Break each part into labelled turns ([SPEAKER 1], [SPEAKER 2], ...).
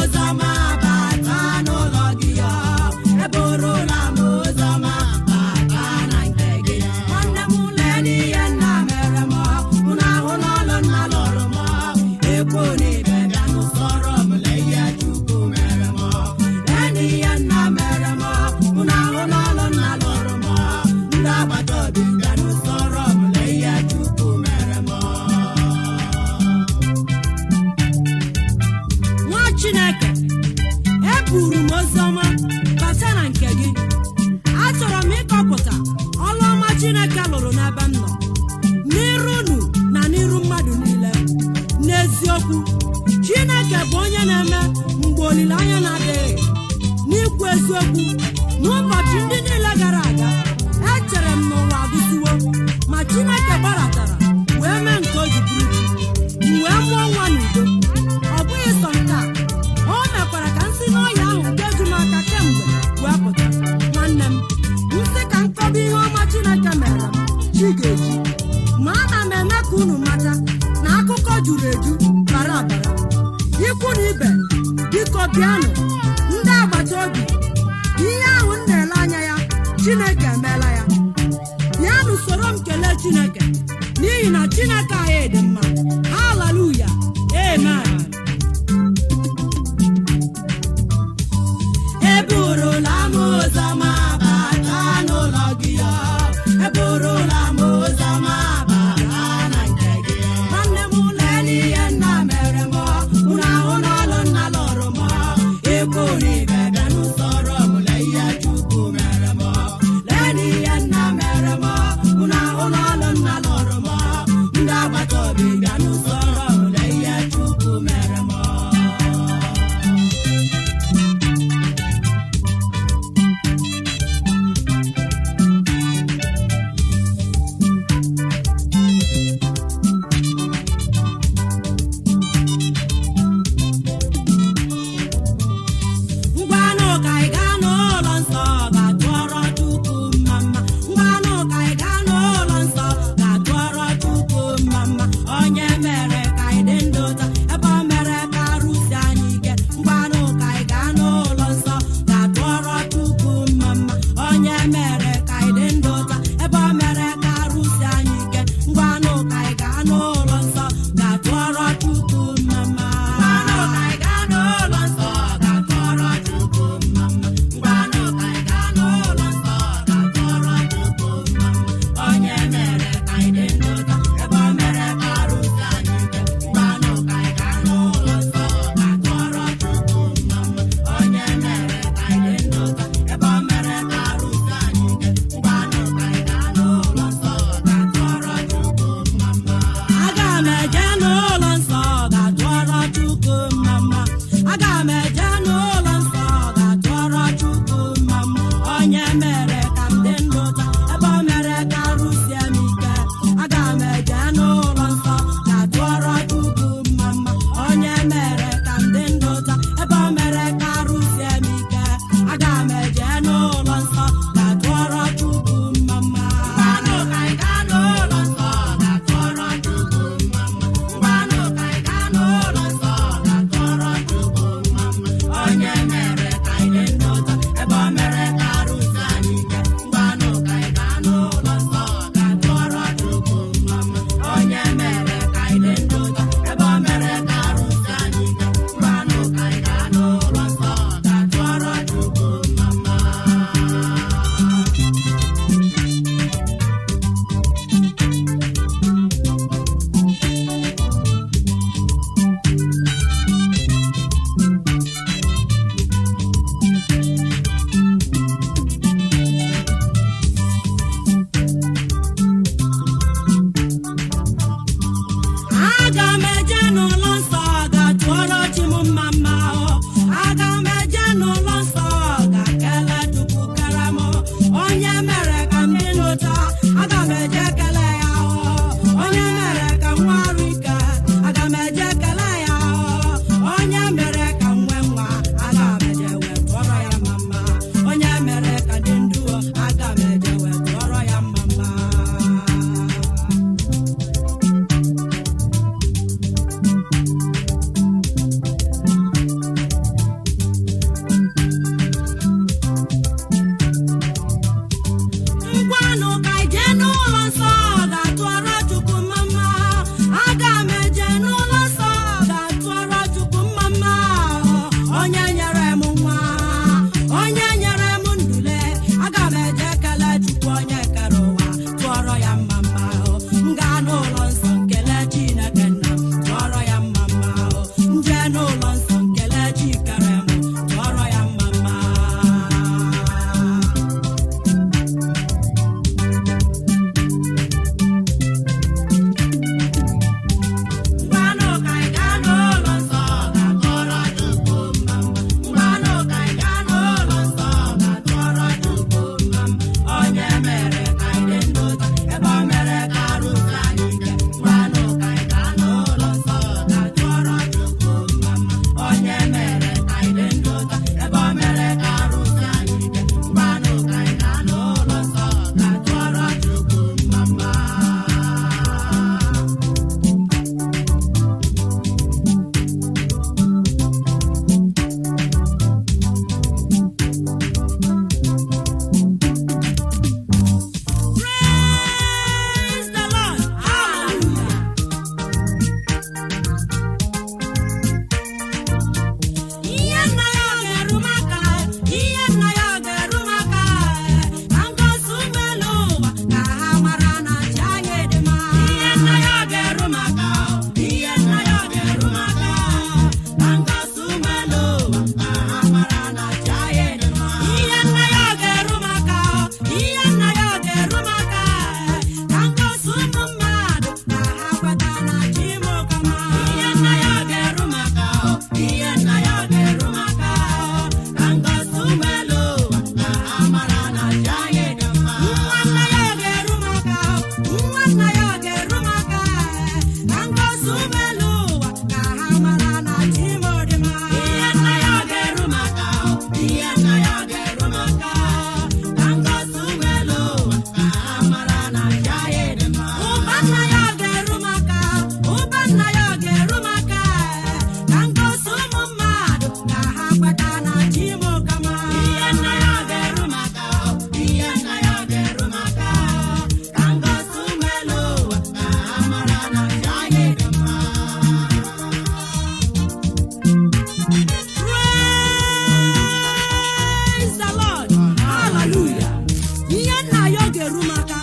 [SPEAKER 1] oziọma bata n'ụlọ gị ya. Eburula m oziọma bata na nke gị. Nwanne m, lee n'ihe nna mere m. Unu ahụ n'ọlụ nna lụrụ m. Ekwu na ibe bịa n'usoro m, lee ihe Chukwu mere m. Lee n'ihe nna mere m. Unu ahụ n'ọlụ nna lụrụ m. Ndị agbata obi, bịa n'usoro m, lee ihe Chukwu mere m.
[SPEAKER 2] Nwa Chineke, eburu m oziọma bata na nke gị. Achọrọ m ịkọpụta ọlụ ọma Chineke lụrụ n'ebe m nọ, n'iru unu na n'iru mmadụ niile. N'eziokwu, Chineke bụ onye na-eme mgbe olileanya na-adịghị. N'ikwu eziokwu, n'ụbọchị ndị niile gara aga, echere m n'ụwa agwụsiwo, ma Chineke gbaratara wee mee nke o ji bụrụ chi. M wee mụọ nwa n'udo. Ọ bụghị sọ nke a, o mekwara ka m si n'ọhịa ahụ nke ju m aka kemgbe wee pụta. Nwanne m, m sị ka m kọba ihe ọma Chineke mere m, chi ga-eji ma. Ana m eme ka unu mata na akụkọ juru eju bara abara. Ikwu na ibe, biko bịanụ. Ndị agbata obi, ihe ahụ m na-ele anya ya, Chineke emeela ya. Bịanụ soro m kelee Chineke, n'ihi na Chineke anyị dị mma. Haleluya, amen.
[SPEAKER 1] Eburula m oziọma bata n'ụlọ gị ya. Eburula m oziọma bata na nke gị. Nwanne m, lee n'ihe nna mere m. Unu ahụ n'ọlụ nna lụrụ m. Ikwu na ibe, bịa n'usoro m, lee ihe Chukwu mere m. Lee n'ihe nna mere m. Unu ahụ n'ọlụ nna lụrụ m. Ndị agbata obi, bịa n'usoro m, lee ihe Chukwu mere m. Ngwanụ, ka anyị gaa n'ụlọ nsọ ga-atụọrọ Chukwu mma mma. Ngwanụ, ka anyị gaa n'ụlọ nsọ ga-atụọrọ Chukwu mma mma. Onye mere ka anyị dị ndụ taa, ebe o mere ka arụsi anyị ike. Ngwanụ, ka anyị gaa n'ụlọ nsọ ga-atụọrọ Chukwu mma mma. Onye mere ka anyị dị ndụ taa, ebe o mere ka arụsi anyị ike. Ngwanụ, ka anyị gaa n'ụlọ nsọ ga-atụọrọ Chukwu mma mma. Ngwanụ, ka anyị gaa n'ụlọ nsọ ga-atụọrọ Chukwu mma mma. Ngwanụ, ka anyị gaa n'ụlọ nsọ ga-atụọrọ Chukwu mma mma. Onye mere ka anyị dị ndụ taa, ebe o mere ka arụsi anyị ike. Ngwanụ, ka anyị gaa n'ụlọ nsọ ga-atụọrọ Chukwu mma mma. Onye mere ka anyị dị ndụ taa, ebe o mere ka arụsi anyị ike. Ngwanụ, ka anyị gaa n'ụlọ nsọ ga-atụọrọ Chukwu mma mma.
[SPEAKER 2] Aga m eje n'ụlọ nsọ ga-atụọrọ Chukwu mma mma. Aga m eje n'ụlọ nsọ ga-atụọrọ Chukwu mma mma. Onye mere ka m dị ndụ taa, ebe o mere ka arụsie m ike. Aga m eje n'ụlọ nsọ ga-atụọrọ Chukwu mma mma. Onye mere ka m dị ndụ taa, ebe o mere ka arụsie m ike. Aga m eje n'ụlọ nsọ ga-atụọrọ Chukwu mma mma.
[SPEAKER 1] Ngwanụ, ka anyị gaa n'ụlọ nsọ ga-atụọrọ Chukwu mma mma. Ngwanụ, ka anyị gaa n'ụlọ nsọ ga-atụọrọ Chukwu mma mma. Onye mere ka anyị dị ndụ taa, ebe o mere ka arụsi anyị ike. Ngwanụ, ka anyị gaa n'ụlọ nsọ ga-atụọrọ Chukwu mma mma. Onye n'ụlọ nsọ nkele Chineke nna m, tụọrọ ya mma mma o. Nje n'ụlọ nsọ nkele Chikere m, tụọrọ ya mma mma. Ngwanụ ka anyị gaa n'ụlọ nsọ ga-atụọrọ Chukwu mma mma. Ngwanụ ka anyị gaa n'ụlọ nsọ ga-atụọrọ Chukwu mma mma. Onye mere ka anyị dị ndụ taa, ebe o mere ka arụ sie anyị ike. Ngwanụ ka anyị gaa n'ụlọ nsọ ga-atụọrọ Chukwu mma mma. Onye mere ka anyị dị ndụ taa, ebe o mere ka arụ sie anyị ike. Ngwanụ ka anyị gaa n'ụlọ nsọ ga-atụọrọ Chukwu mma mma. Praise the Lord. Hallelujah. Ihe nna ya ga-eru m aka, ihe nna ya ga-eru m aka, ka ngosi ụmụ elu ụwa ka ha mara na chi anyị dị mma. Ihe nna ya ga-eru m aka, ihe nna ya ga-eru m aka, ka ngosi ụmụ elu ụwa ka ha mara na chi anyị dị mma. Ihe nna ya ga-eru m aka, ihe nna ya ga-eru m aka, ka ngosi ụmụ mmadụ ka ha kweta na chi m ka mma. Ihe nna ya ga-eru m aka, ihe nna ya ga-eru m aka, ka ngosi ụmụ elu ụwa ka ha mara na chi anyị dị mma. Nwa nna ya ga-eru m aka, nwa nna ya ga-eru m aka, ka ngosi ụmụ elu ụwa ka ha mara na chi m dị mma. Ihe nna ya ga-eru m aka, ihe nna ya ga-eru m aka, ka ngosi ụmụ elu ụwa ka ha mara na chi anyị dị mma. Ụba nna ya ga-eru m aka, ụba nna ya ga-eru m aka, ka ngosi ụmụ mmadụ ka ha kweta na chi m ka mma. Ihe nna ya ga-eru m aka, ihe nna ya ga-eru m aka, ka ngosi ụmụ elu ụwa ka ha mara na chi anyị dị mma. Praise the Lord. Hallelujah. Ihe nna ya ọ ga-eru m aka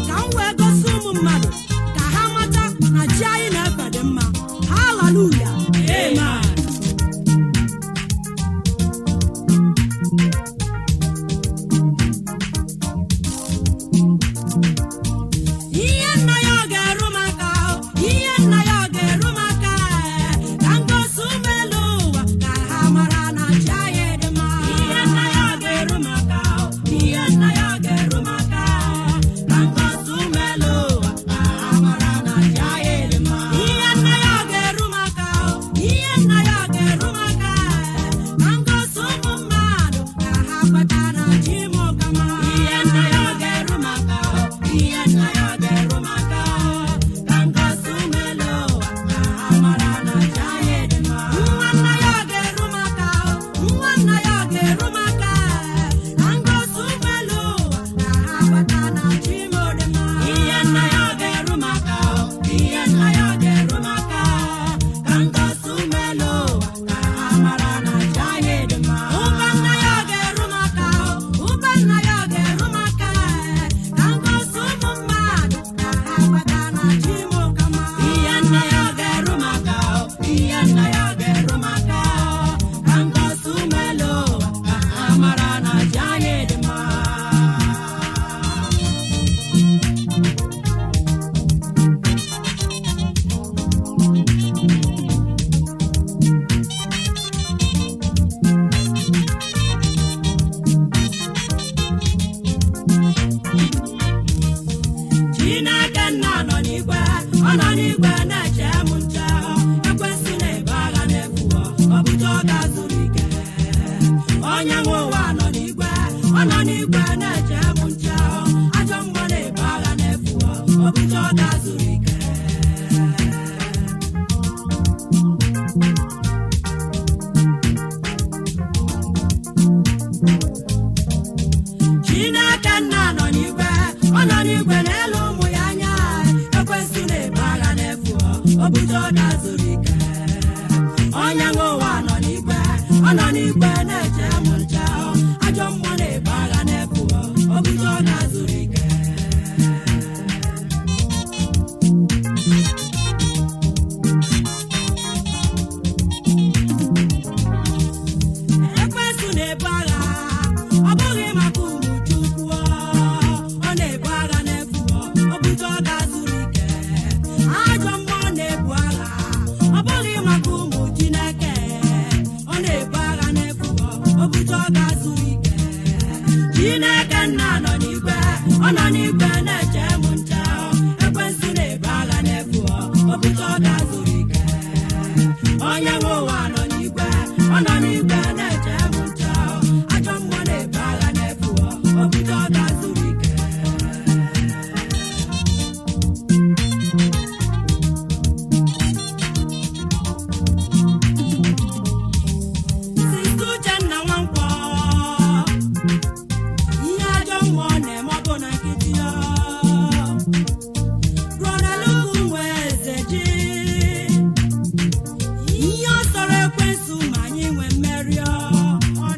[SPEAKER 1] ka m wee gosi ụmụ mmadụ ka ha mata na chi anyị na-efe dị mma. Hallelujah. Amen. Ihe nna ya ọ ga-eru m aka, ihe nna ya ọ ga-eru m aka, ka ngosi ụmụ elu ụwa ka ha mara na chi anyị dị mma. Ihe nna ya ọ ga-eru m aka, ihe nna ya ọ ga-eru m aka, ka ngosi ụmụ elu ụwa ka ha mara na chi anyị dị mma. Ihe nna ya ọ ga-eru m aka, ihe nna ya ọ ga-eru m aka, ka ngosi ụmụ mmadụ ka ha kweta na chi m ka mma. Ihe nna ya ọ ga-eru m aka, ihe nna ya ga-eru m aka, ka ngosi ụmụ elu ụwa ka ha mara na chi anyị dị mma. Nwa nna ya ga-eru m aka, nwa nna ya ga-eru m aka, ka ngosi ụmụ elu ụwa ka ha kweta na chi m dị mma. Ihe nna ya ga-eru m aka, ihe nna ya ga-eru m aka, ka ngosi ụmụ elu ụwa ka ha mara na chi anyị dị mma. Ụba nna ya ga-eru m aka, ụba nna ya ga-eru m aka, ka ngosi ụmụ mmadụ ka ha kweta na chi m ka mma. Ihe nna ya ga-eru m aka, ihe nna ya ga-eru m aka, ka ngosi ụmụ elu ụwa ka ha mara na chi anyị dị mma. Chineke nna nọ n'igwe, ọ nọ n'igwe na-eche m nche. Ekwesị na-ebu agha n'efu, ọ bụcha ọ ga-azụrụ ike. Onye nwe ụwa nọ n'igwe, ọ nọ n'igwe na-eche m nche. Ajọ mmụọ na-ebu agha n'efu, ọ bụcha ọ ga-azụrụ ike. Chineke nna nọ n'igwe, ọ nọ n'igwe n'elu ụmụ ya anya. Ekwesị na-ebu agha n'efu, ọ bụcha ọ ga-azụrụ ike. Onye nwe ụwa nọ n'igwe, ọ nọ n'igwe na-eche m nche. Ajọ mmụọ na-ebu agha n'efu, ọ bụcha ọ ga-azụrụ ike. bute ọ ga-azụrụ ike. Onye nwe ụwa nọ n'igwe, ọ nọ n'igwe na-eche m nche. Ajọ mmụọ na-ebu agha n'efu, ọ bute ọ ga-azụrụ ike. Sista Uchenna Nwankwọ, ihe ajọ mmụọ na-eme ọ bụ na nkịtị ya. Brọda Luku nwe eze ji, ihe ọ sọrọ ekwensu ma anyị nwee mmeri ọ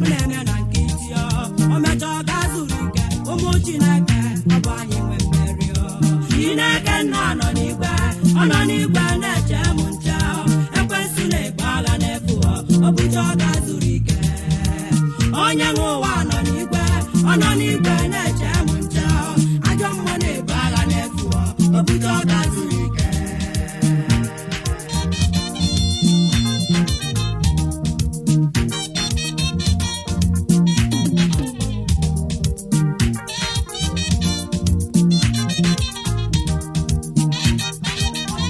[SPEAKER 1] na-eme na nkịtị ọ. O mechaa ọ gaa zuru ike, ụmụ Chineke, ọ bụ anyị nwe mmeri ọ. Chineke nna nọ n'igwe, ọ nọ n'igwe na-eche m nche. Ekwensu na-ebu agha n'efu, ọ bute ọ gaa zuru ike. Onye nwe ụwa nọ n'igwe, ọ nọ n'igwe na-eche m nche. Ajọ mmụọ na-ebu agha n'efu, ọ bute ọ gaa zuru ike.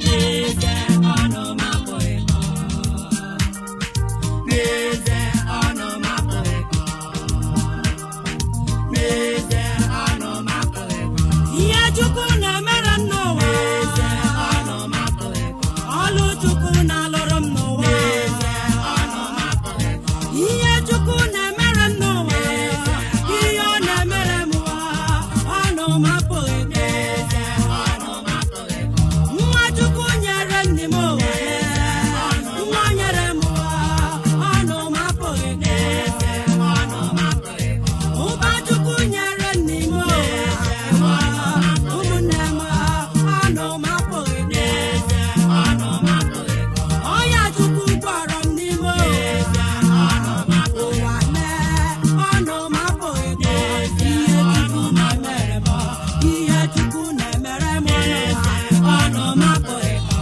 [SPEAKER 1] N'ezie ọnụ m apụghị ịkọ. N'ezie ọnụ m apụghị ịkọ. N'ezie ọnụ m apụghị ịkọ. Ihe Chukwu na-emere m n'ụwa. N'ezie ọnụ m apụghị ịkọ. Ọlụ Chukwu na-alụrụ m n'ụwa. N'ezie ọnụ m apụghị ịkọ. Ihe Chukwu na-emere m n'ụwa. Ihe ọ na-emere m ụwa. Ọnụ m apụghị ịkọ. N'ezie ọnụ m apụghị ịkọ. Nwa Chukwu nyere m n'ime ụwa. Nwa nyere m ụwa. Ọnụ m apụghị ịkọ. Ụba Chukwu nyere m n'ime ụwa. Ụmụnne m, ọnụ m apụghị ịkọ. Ọya Chukwu gwọrọ m n'ime ụwa. Ụwa mee, ọnụ m apụghị ịkọ. Ihe Chukwu na-emere m, ihe Chukwu na-emere m n'ụwa, ọnụ m apụghị ịkọ.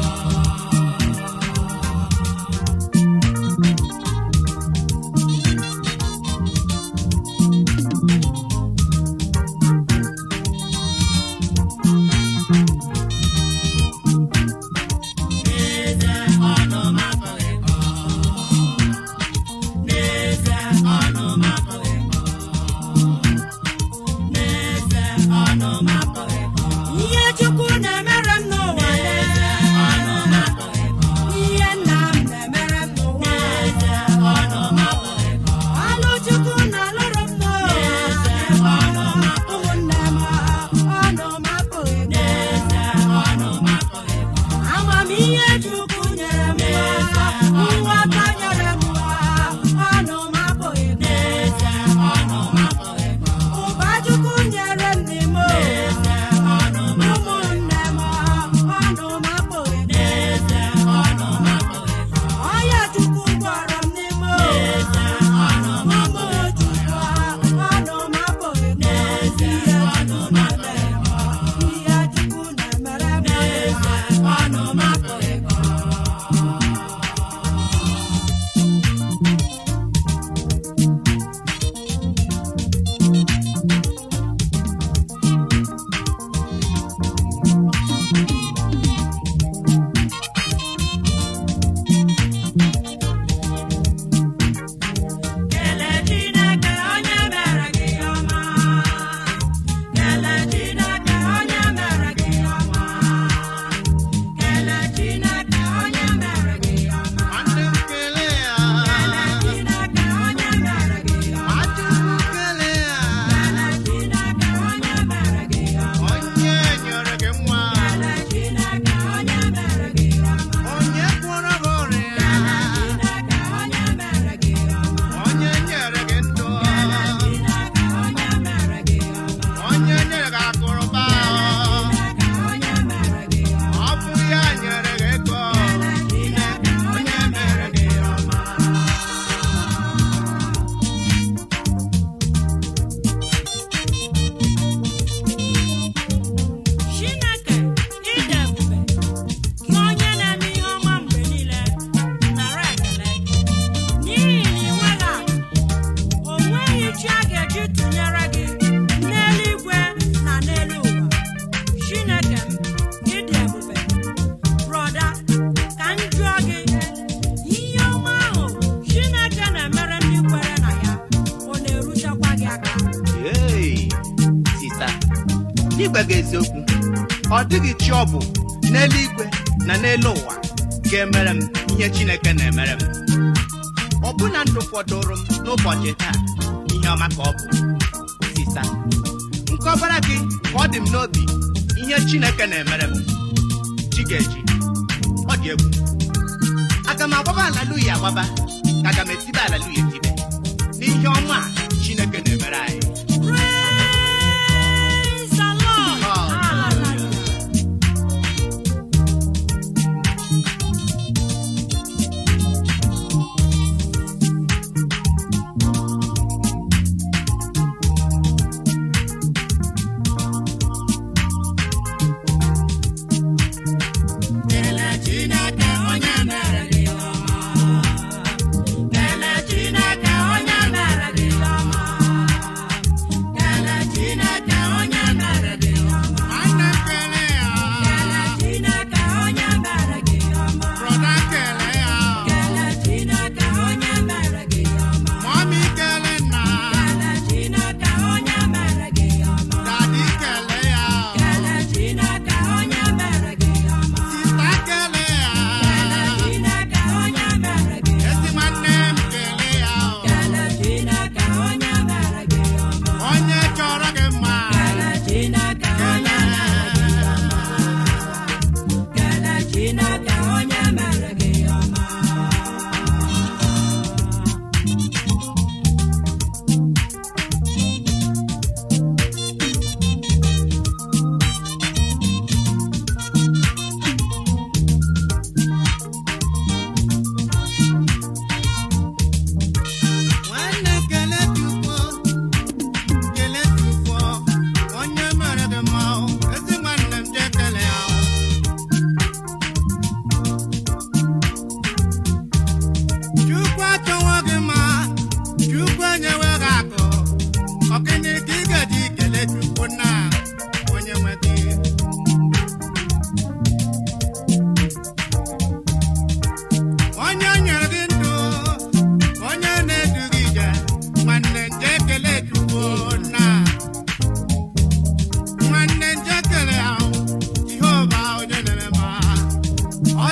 [SPEAKER 1] N'ezie ọnụ m apụghị ịkọ. N'ezie ọnụ m apụghị ịkọ. N'ezie ọnụ m apụghị ịkọ. Ihe Chukwu na-emere m n'ụwa. N'ezie ọnụ m apụghị ịkọ. Ihe nna m na-emere m n'ụwa. N'ezie ọnụ m apụghị ịkọ. Ọlụ Chukwu na-alụrụ m n'ụwa. N'ezie ọnụ m apụghị. Ụmụnne m, ọnụ m apụghị ịkọ. N'ezie ọnụ m apụghị ịkọ. Amamihe Chukwu nyere m, nghọta nyere m, ọnụ m apụghị ịkọ. Ụba Chukwu nyere m n'ime ụwa, ụmụnne m, ọnụ m apụghị ịkọ. Ọya Chukwu gwọrọ m n'ime ụwa, ụmụ Chukwu, ọnụ m apụghị ịkọ. Ihe Chukwu na-emere m, ihe Chukwu na-emere m, ọnụ m apụghị ịkọ. Kelee Chineke onye mere gị ọma. Kelee Chineke onye mere gị ọma. Kelee.
[SPEAKER 3] gwa gị eziokwu, ọ dịghị chi ọ bụ n'eluigwe na n'elu ụwa ga-emere m ihe Chineke na-emere m. Ọbụna ndụ fọdụrụ m n'ụbọchị taa, ihe ọma ka ọ bụ. Sista, nkọbara gị ka ọ dị m n'obi ihe Chineke na-emere m. Chi ga-eji, ọ dị egwu. Aga m agbaba alaluya agbaba, ka aga m etibe alaluya etibe n'ihe ọma a Chineke na-emere anyị.
[SPEAKER 2] Praise the Lord.
[SPEAKER 3] Hallelujah.
[SPEAKER 1] Kelee Chineke onye mere gị ọma. Kelee Chineke onye mere gị ọma. Kelee Chineke onye mere gị ọma.
[SPEAKER 4] Nwanne m kele ya.
[SPEAKER 1] Kelee Chineke onye mere gị ọma.
[SPEAKER 4] Brọda kele ya.
[SPEAKER 1] Kelee Chineke onye mere gị ọma.
[SPEAKER 4] Mọmi kele nna.
[SPEAKER 1] Kelee Chineke onye mere gị ọma.
[SPEAKER 4] Dadi kele ya.
[SPEAKER 1] Kelee Chineke onye mere gị ọma.
[SPEAKER 4] Sista kele ya.
[SPEAKER 1] Kelee Chineke onye mere gị
[SPEAKER 4] Ezi
[SPEAKER 1] ọma.
[SPEAKER 4] nwanne m kele ya.
[SPEAKER 1] Kelee Chineke onye mere gị ọma.
[SPEAKER 4] Onye chọrọ gị mma.
[SPEAKER 1] Kelee Chineke onye mere gị ọma. Kelee Chineke onye mere gị ọma.
[SPEAKER 4] Nwanne kele Chukwu, kele Chukwu, onye mere gị mma, ezi nwanne m jee kele ya. Chukwu achọwo gị mma, Chukwu enyewe gị akụ, ọ gịnị ka ị ga-eji kele Chukwu na onye nwe gị? Onye nyere gị ndụ, onye na-edu gị ije, nwanne nje kele Chukwu na nwanne nje kele ahụ, Jehova onye na-eme mma. Ọ